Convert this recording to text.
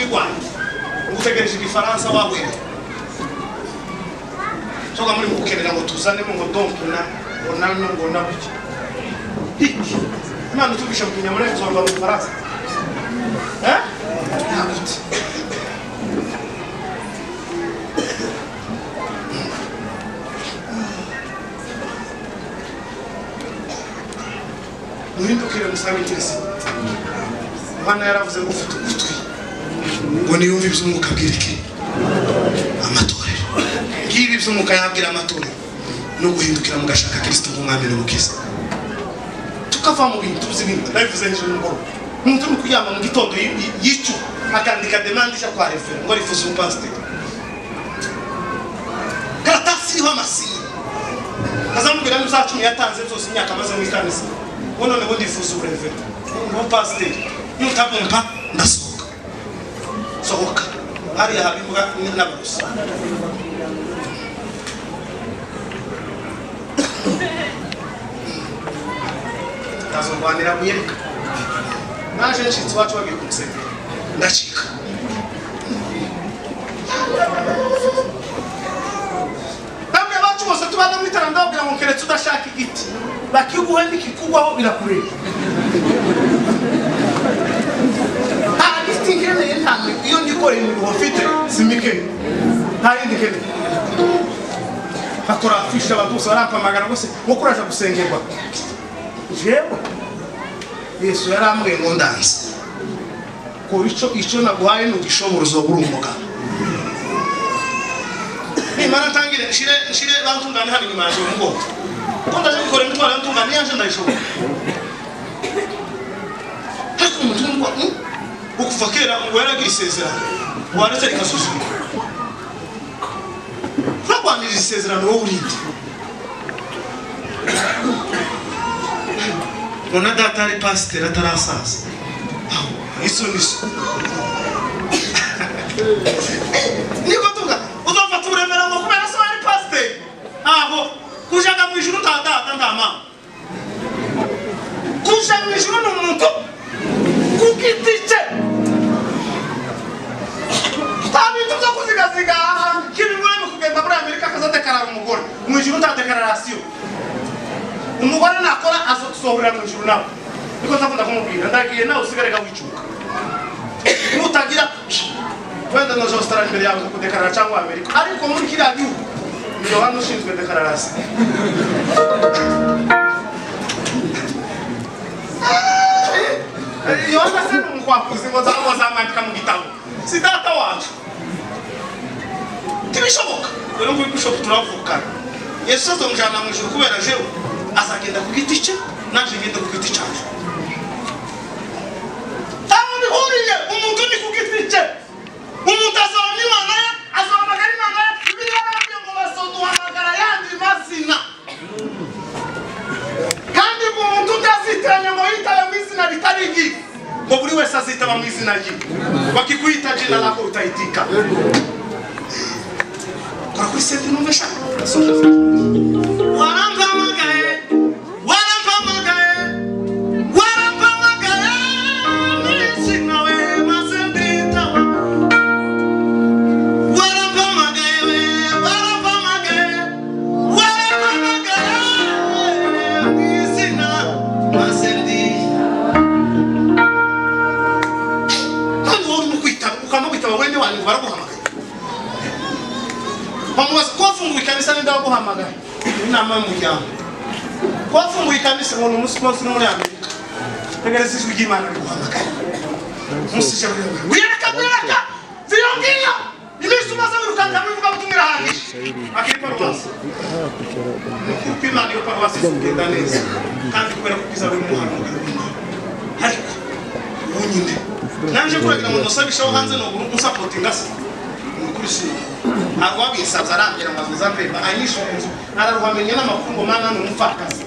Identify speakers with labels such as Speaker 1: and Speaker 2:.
Speaker 1: Uyirwanya ugutegereje igifaransa wahwera soka muri gukenera ngo tuzanemo ngo donc na ngo nano ngo na buki iki Imana tugisha mu Kinyamulenge tuzomba mu Faransa eh nagute. Muhindukire musabe Kristo. Yohana yaravuze ngo ufite ugutwi ngo niyumve iby'umwuka abwira iki amatorero. Ngibi iby'umwuka yabwira amatorero no guhindukira mugashaka Kristo nk'umwami n'umukiza. Tukava mu bintu by'ibintu ndabivuze hejuru y'umugoroba. Umuntu uri kuryama mu gitondo yicu akandika demande ija kwa refera ngo arifuza umupasiteri. Karatasi iriho amasinye. Azamubwira n'ibya cumi yatanze byose imyaka amaze mu ikanisa. Ngo none ngo ndifuza uburevera umupasiteri. Nutabumpa ndasohoka. Sohoka. Hariya haba imbwa n'abarusi. Ndazorwanira kuyereka. Naje nshitsi iwacu bagiye kumusengera. Ndacika. Bamwe bacu bose tubana mu iterambere ndababwira ngo keretse udashaka igiti. Bakiguhe nikikugwaho birakureba. Nta giti nkeneye nta iyo nikoreye imiruho mfite simike. Nta yindi nkeneye. Bakora afishe abantu bose barampamagara rwose ngo kuraje gusengerwa. Jewe Yesu yarambwiye ngo ndanze. Kora icyo naguhaye ntugishobora uzoba uri umugabo. Nimara ntangire nshire bantungane hano inyuma yanjye mu mugongo. Ko ndaje gukora imitwaro y'antungane yanje ndayishobora. Ariko umuntu w'umugabo ukuva kera ngo yaragira isezerano waretse rikasuzumwa. Urarwanirira isezerano wowe urinde. Ngo na data ari pasiteri atarasaza. Aho iso niso. Niko tuvuga uzofata uburemera ngo kubera so ari pasiteri. Aho kujaga mu ijuru nta data nta mama. Kuja mu ijuru ni umuntu ku giti cye. Nta bintu byo kuzigaziga k'ibigore mu kugenda muri Amerika akazadekarara umugore. Mu ijuru nta dekararasiyo. Umugore nakora azosohorera mu ijuru nawe. Niko nzakunda kumubwira ndagiye nawe usigare wicuka. Nutagira wenda no Australia imbere yawe kudekarara cyangwa Amerika. Ariko muri kiriya gihugu ni Yohana ushinzwe dekararasiyo. Yohana se ni umukwakuzi ngo nzamwandika mu gitabo. Si data wacu. Ntibishoboka. Rero ngo bishop turavukana. Yesu azomujana mu ijuru kubera jewe azagenda ku giti cye naje ngenda ku giti cyacu. Aho bihuriye umuntu ni ku giti cye. Umuntu azabona Imana ye, azahamagara Imana ye. Bibiliya yarababwiye ngo bazoduhamagara ayandi mazina. Kandi ngo umuntu utazitiranya ngo yitabe mu izina ritari irye, ngo buri wese azitaba mu izina rye. Bakikuita jina lako utaitika. Kora kuri sente numve sha. Warampamagaye, warampamagaye, warampamagaye, mw'izina we maze nditaba. Warampamagaye we, warampamagaye, warampamagaye, mw'izina maze nditaba. Kandi wowe urimo kwitaba, ukaba witaba wene wanyu ngo baraguhamagaye. Bamubaza ko wafunguye ikanisa ninde waguhamagaye? Inama y'umuryango. Ko wafunguye ikanisa ngo ni umunsi uri muri Amerika. Tegereza ijwi ry'Imana riguhamagaye. Umusije wireka wireka ziyo ngiyo iminsi umaze wirukanka wivuga ngo irahagije. Akiri paruwasi. Kuko Imana iyo paruwasi izogenda neza. Kandi kubera ko ubwiza buri muhamagaro w'Imana. Ariko ubu nyine nanje kuragira ngo ndosabishaho hanze nogura unsapotinga se. Ni ukuri si ntabwo wabinsabye arambwira ngo azoza mpemba anyishyura inzu araruhamenya n'amakuru ngo mana ni umupfakazi.